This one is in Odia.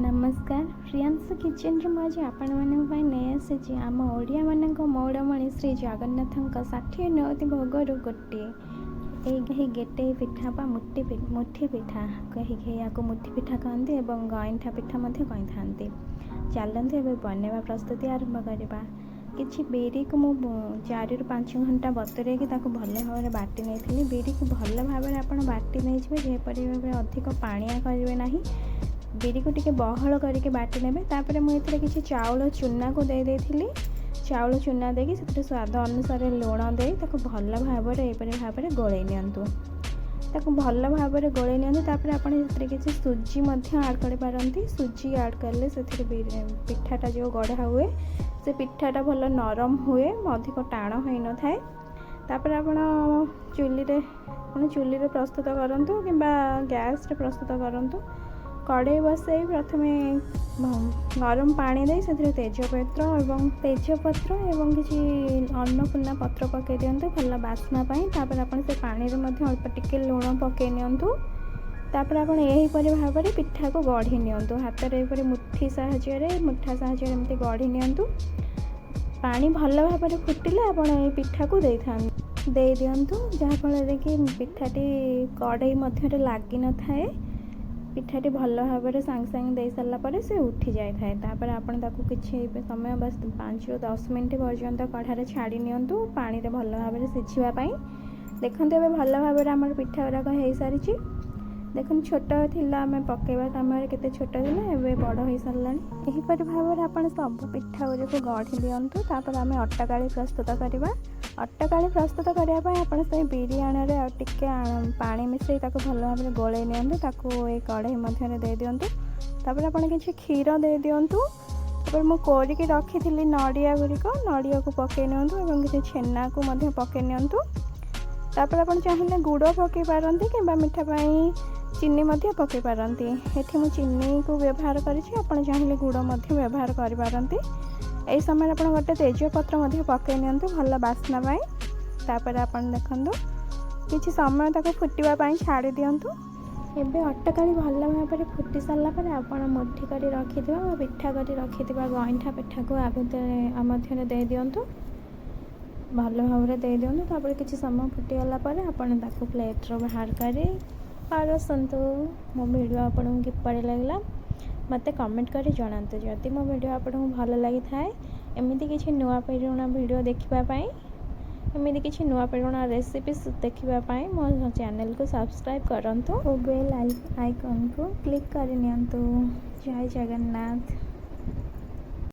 ନମସ୍କାର, ପ୍ରିୟାଂଶୁ କିଚେନ୍ରୁ ମୁଁ ଆଜି ଆପଣମାନଙ୍କ ପାଇଁ ନେଇ ଆସିଛି ଆମ ଓଡ଼ିଆମାନଙ୍କ ମଉଡ଼ମଣି ଶ୍ରୀ ଜଗନ୍ନାଥଙ୍କ 69 ଭୋଗରୁ ଗୋଟିଏ ଏହି ଗେଟେଇ ପିଠା ବା ମୁଠି ପିଠା। କେହି କେହି ଏହାକୁ ମୁଠି ପିଠା କହନ୍ତି ଏବଂ ଗଇଁଠା ପିଠା ମଧ୍ୟ କହିଥାନ୍ତି। ଚାଲନ୍ତୁ, ଏବେ ବନେଇବା ପ୍ରସ୍ତୁତି ଆରମ୍ଭ କରିବା। କିଛି ବିରିକୁ ମୁଁ 4ରୁ 5 ଘଣ୍ଟା ବତୁରେଇକି ତାକୁ ଭଲ ଭାବରେ ବାଟି ନେଇଥିଲି। ବିରିକୁ ଭଲ ଭାବରେ ଆପଣ ବାଟି ନେଇଯିବେ, ଯେପରି ଭାବରେ ଅଧିକ ପାଣିଆ କରିବେ ନାହିଁ। ବିରିକୁ ଟିକେ ବହଳ କରିକି ବାଟି ନେବେ। ତାପରେ ମୁଁ ଏଥିରେ କିଛି ଚାଉଳ ଚୁନାକୁ ଦେଇ ଦେଇଥିଲି। ଚାଉଳ ଚୁନା ଦେଇକି ସେଥିରେ ସ୍ୱାଦ ଅନୁସାରେ ଲୁଣ ଦେଇ ତାକୁ ଭଲ ଭାବରେ ଏହିପରି ଭାବରେ ଗୋଳେଇ ନିଅନ୍ତୁ। ତାକୁ ଭଲ ଭାବରେ ଗୋଳେଇ ନିଅନ୍ତୁ। ତାପରେ ଆପଣ ସେଥିରେ କିଛି ସୁଜି ମଧ୍ୟ ଆଡ଼୍ କରିପାରନ୍ତି। ସୁଜି ଆଡ଼୍ କଲେ ସେଥିରେ ପିଠାଟା ଯେଉଁ ଗଢ଼ା ହୁଏ, ସେ ପିଠାଟା ଭଲ ନରମ ହୁଏ, ଅଧିକ ଟାଣ ହୋଇନଥାଏ। ତାପରେ ଆପଣ ଚୁଲିରେ ପ୍ରସ୍ତୁତ କରନ୍ତୁ କିମ୍ବା ଗ୍ୟାସ୍ରେ ପ୍ରସ୍ତୁତ କରନ୍ତୁ। କଢ଼େଇ ବସାଇ ପ୍ରଥମେ ଗରମ ପାଣି ଦେଇ ସେଥିରେ ତେଜପତ୍ର ଏବଂ କିଛି ଅନ୍ନପୂର୍ଣ୍ଣା ପତ୍ର ପକାଇ ଦିଅନ୍ତୁ ଭଲ ବାସ୍ନା ପାଇଁ। ତାପରେ ଆପଣ ସେ ପାଣିରେ ମଧ୍ୟ ଅଳ୍ପ ଟିକେ ଲୁଣ ପକାଇ ନିଅନ୍ତୁ। ତାପରେ ଆପଣ ଏହିପରି ଭାବରେ ପିଠାକୁ ଗଢ଼ି ନିଅନ୍ତୁ। ହାତରେ ଏହିପରି ମୁଠି ସାହାଯ୍ୟରେ, ମୁଠା ସାହାଯ୍ୟରେ ଏମିତି ଗଢ଼ି ନିଅନ୍ତୁ। ପାଣି ଭଲ ଭାବରେ ଫୁଟିଲେ ଆପଣ ଏଇ ପିଠାକୁ ଦେଇଦିଅନ୍ତୁ, ଯାହାଫଳରେ କି ପିଠାଟି କଢ଼େଇ ମଧ୍ୟରେ ଲାଗିନଥାଏ। ପିଠାଟି ଭଲ ଭାବରେ ସାଙ୍ଗେ ସାଙ୍ଗେ ଦେଇସାରିଲା ପରେ ସେ ଉଠି ଯାଇଥାଏ। ତାପରେ ଆପଣ ତାକୁ କିଛି ସମୟ, ବାସ୍ 5ରୁ 10 ମିନିଟ୍ ପର୍ଯ୍ୟନ୍ତ କଢ଼ାରେ ଛାଡ଼ି ନିଅନ୍ତୁ ପାଣିରେ ଭଲ ଭାବରେ ସିଝିବା ପାଇଁ। ଦେଖନ୍ତୁ, ଏବେ ଭଲ ଭାବରେ ଆମର ପିଠା ଗୁଡ଼ାକ ହେଇସାରିଛି। ଦେଖନ୍ତୁ, ଛୋଟ ଥିଲା, ଆମେ ପକାଇବା ସମୟରେ କେତେ ଛୋଟ ଥିଲା, ଏବେ ବଡ଼ ହୋଇସାରିଲାଣି। ଏହିପରି ଭାବରେ ଆପଣ ସବୁ ପିଠା ଗୁଡ଼ିକୁ ଗଢ଼ି ଦିଅନ୍ତୁ। ତାପରେ ଆମେ ଅଟକାଳି ପ୍ରସ୍ତୁତ କରିବା। ଅଟକାଳି ପ୍ରସ୍ତୁତ କରିବା ପାଇଁ ଆପଣ ସେଇ ବିରି ଆଣରେ ଆଉ ଟିକେ ପାଣି ମିଶାଇ ତାକୁ ଭଲ ଭାବରେ ଗୋଳେଇ ନିଅନ୍ତୁ। ତାକୁ ଏଇ କଢ଼େଇ ମଧ୍ୟରେ ଦେଇଦିଅନ୍ତୁ। ତାପରେ ଆପଣ କିଛି କ୍ଷୀର ଦେଇଦିଅନ୍ତୁ। ତାପରେ ମୁଁ କୋରିକି ରଖିଥିଲି ନଡ଼ିଆ ଗୁଡ଼ିକ, ନଡ଼ିଆକୁ ପକାଇ ନିଅନ୍ତୁ ଏବଂ କିଛି ଛେନାକୁ ମଧ୍ୟ ପକାଇ ନିଅନ୍ତୁ। ତାପରେ ଆପଣ ଚାହିଁଲେ ଗୁଡ଼ ପକାଇ ପାରନ୍ତି କିମ୍ବା ମିଠା ପାଇଁ ଚିନି ମଧ୍ୟ ପକାଇ ପାରନ୍ତି। ଏଠି ମୁଁ ଚିନିକୁ ବ୍ୟବହାର କରିଛି, ଆପଣ ଚାହିଁଲେ ଗୁଡ଼ ମଧ୍ୟ ବ୍ୟବହାର କରିପାରନ୍ତି। ଏହି ସମୟରେ ଆପଣ ଗୋଟେ ତେଜପତ୍ର ମଧ୍ୟ ପକାଇ ନିଅନ୍ତୁ ଭଲ ବାସ୍ନା ପାଇଁ। ତାପରେ ଆପଣ ଦେଖନ୍ତୁ, କିଛି ସମୟ ତାକୁ ଫୁଟିବା ପାଇଁ ଛାଡ଼ି ଦିଅନ୍ତୁ। ଏବେ ଅଟକାଳି ଭଲ ଭାବରେ ଫୁଟି ସାରିଲା ପରେ ଆପଣ ମୁଠି କରି ରଖିଥିବା ବା ପିଠା କରି ରଖିଥିବା ଗଇଁଠା ପିଠାକୁ ଆ ଭିତରେ ମଧ୍ୟରେ ଦେଇଦିଅନ୍ତୁ। ଭଲ ଭାବରେ ଦେଇଦିଅନ୍ତୁ। ତାପରେ କିଛି ସମୟ ଫୁଟିଗଲା ପରେ ଆପଣ ତାକୁ ପ୍ଲେଟ୍ରୁ ବାହାର କରି ପରସନ୍ତୁ। ମୋ ଭିଡ଼ିଓ ଆପଣଙ୍କୁ କିପରି ଲାଗିଲା, ମୋତେ କମେଣ୍ଟ କରି ଜଣାନ୍ତୁ। ଯଦି ମୋ ଭିଡ଼ିଓ ଆପଣଙ୍କୁ ଭଲ ଲାଗିଥାଏ, ଏମିତି କିଛି ନୂଆ ପ୍ରେରଣା ଭିଡ଼ିଓ ଦେଖିବା ପାଇଁ, ଏମିତି କିଛି ନୂଆ ପ୍ରେରଣା ରେସିପି ଦେଖିବା ପାଇଁ ମୋ ଚ୍ୟାନେଲକୁ ସବସ୍କ୍ରାଇବ୍ କରନ୍ତୁ ଓ ବେଲ୍ ଆଇକନ୍କୁ କ୍ଲିକ୍ କରିନିଅନ୍ତୁ। ଜୟ ଜଗନ୍ନାଥ।